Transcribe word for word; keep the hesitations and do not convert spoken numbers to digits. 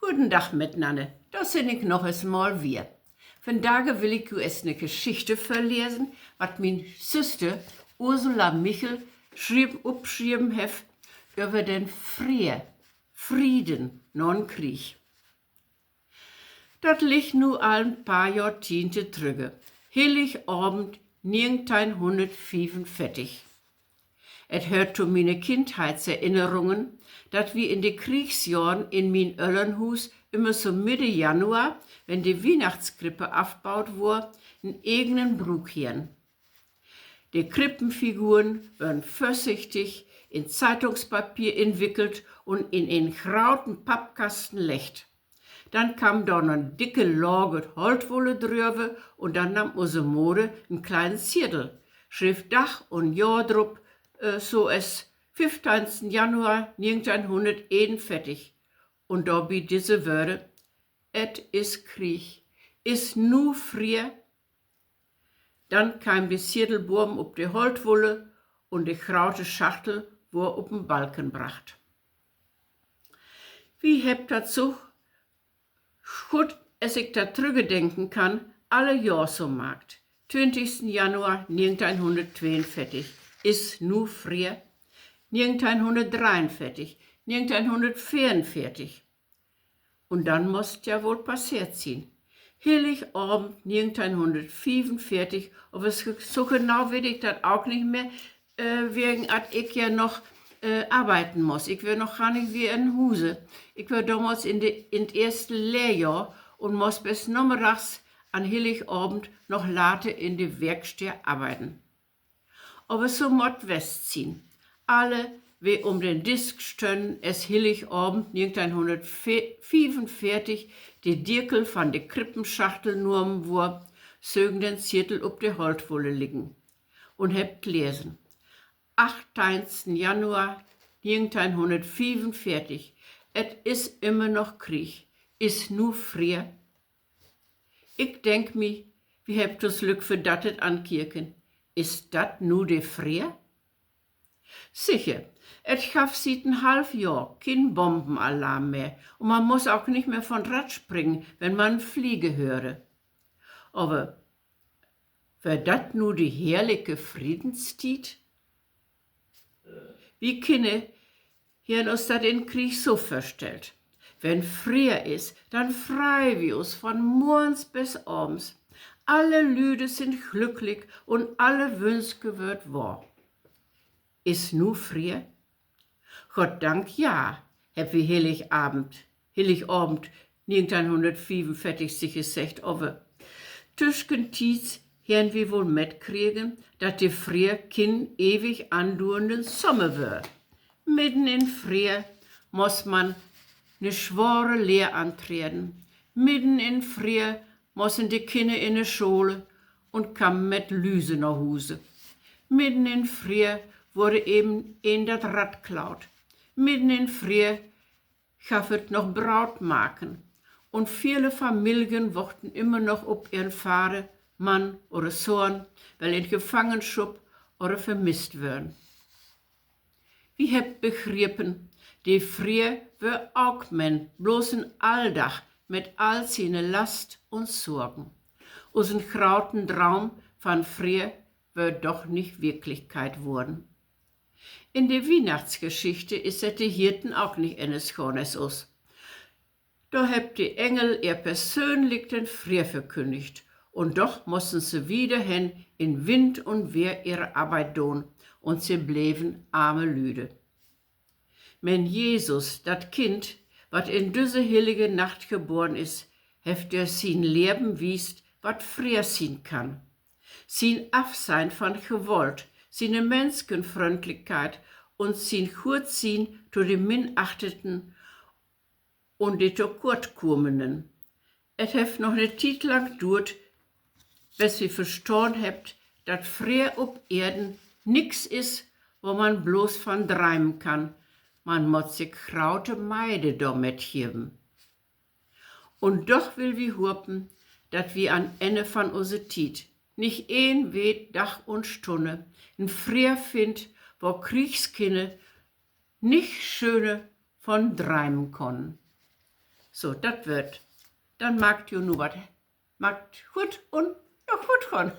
Guden Dag mitnanner, dor sin ik noch es mal wier. Vandage will ik ju es ne Geschichte vörlesen, wat mien Süster Ursula Michel schriev-, upschrieven hef över den Fre-, Frieden na'n Krieg. Dat liggt nu al en paar Johrtiente trügge. Hilligavend negenteihnhunnertfiefunveertig. Et höört to miene Kindheitserinnerungen, dat wi in de Kriegsjohren in mien Öllernhuus ümmer so Midde Januar, wenn de Wiehnachtskrippe afbaut wurr, en egenen Bruuk harrn. De Krippenfiguren wörrn vörsichtig in Zeitungspapier inwickelt un in en grauten Pappkasten leggt. Denn kamm dor noch en dicke Lage Holtwulle dröver un denn nahm use Moder en kleinen Ziedel, schreev Dag un Johr drup, äh, so es: fiefteihnsten Januar negenteihnhunnerteenunveertig. Un dorbi disse Wöör: Et is Krieg, is nu Freer. Denn keem de Ziedel boven up de Holtwulle un de graute Schachtel wurr up en Balken bracht. Wi hebbt dat so goot as ik dat trüggedenken kann, alle Johr so maakt. Twintigsten Januar negenteihnhunnerttweeunveertig, is nu Freer, negenteihnhunnertdreiunveertig, negenteihnhunnertveerunveertig. Un denn muss 't ja woll passeert sien. Hilligavend negenteihnhunnertfiefunveertig, aver so, so genau weet ik dat ok nich mehr, äh, wegen at ik ja noch, äh, arbeiden muss. Ik weer noch gar nich wier in Huse. Ik weer domals in de, in 't eerste Lehrjohr un muss bes nomiddags an Hilligavend noch late in de Werksteed arbeiden. Aver so mott west sien. Alle, we üm den Disk stönnen, es Hilligavend negenteihnhunnertfiefunveertig de Dierkel van de Krippenschachtel nahmen wurr, sögen den Ziedel up de Holtwulle liggen un hebbt lesen: Achteihnsten Januar negenteihnhunnertfiefunveertig. Et is ümmer noch Krieg. Is nu Freer? Ik denk mi, wi hebbt us lück verdattert ankeken. Is dat nu de Freer? Sicher, et gaff siet en half Johr kien Bombenalarm mehr un man muss ok nich mehr van 't Rad springen, wenn man en Flieger höörde. Aver weer dat nu de herrlike Friedenstiet? Wi Kinner harrn us dat in Krieg so vörstellt: Wenn Freer is, denn frei wi us van morgens bes avends. Alle Lüde sünd glücklik un alle Wünske wöört wahr. Is nu Freer? Gott Dank, ja, hebbt wi Hilligavend, Hilligavend negenteihnhunnertfiefunveertig seggt, aver tüskentiets harrn wi woll metkregen, dat de Freer kien ewig anduernden Sommer wöör. Midden in Freer muss man ne sware Lehr antreden. Midden in Freer mussen de Kinner in de Schole un kamen met Lüse na Huse. Midden in Freer wurr even een dat Rad klaut. Midden in Freer gaff et noch Brautmarken. Un vele Familien wochten ümmer noch up ehren Vader, Mann oder Sohn, well in Gefangenschop oder vermisst wörrn. Wi hebbt begrepen, de Freer wöör ok men blots en Alldag mit all siene Last un Sorgen. Usen grauten Draum van Freer wöör doch nich Wirklichkeit worrn. In de Wiehnachtsgeschichte is et de Hirten ok nich ennes gahn as us. Dor hebbt de Engel ehr persönlik den Freer verkünnigt, un doch mussen se wiederhen in Wind un Weer ehre Arbeit doon, un se bleven arme Lüde. Men Jesus, dat Kind, wat in düsse hillige Nacht geboren is, hett dör sien Leven wiest, wat Freer sien kann. Sien Afsehn van Gewalt, siene Menskenfründlichkeit un sien Gutsien to de Minachteten un de Tokortkummenen. Et hett noch ne Tietlang duert, bes wi verstahn hebbt, dat Freer up Eerden nix is, wo man blots van dreimen kann. Man mutt sik graute Meide dormet geven. Un doch will wi hopen, dat wi an Enne van use Tiet, nich een weet Dag un Stunne, en Freer finnt, wo Kriegskinner nich schöner von dreimen kunnen. So, dat weer 't. Denn maakt jo nu wat, maakt goot un noch wat goot.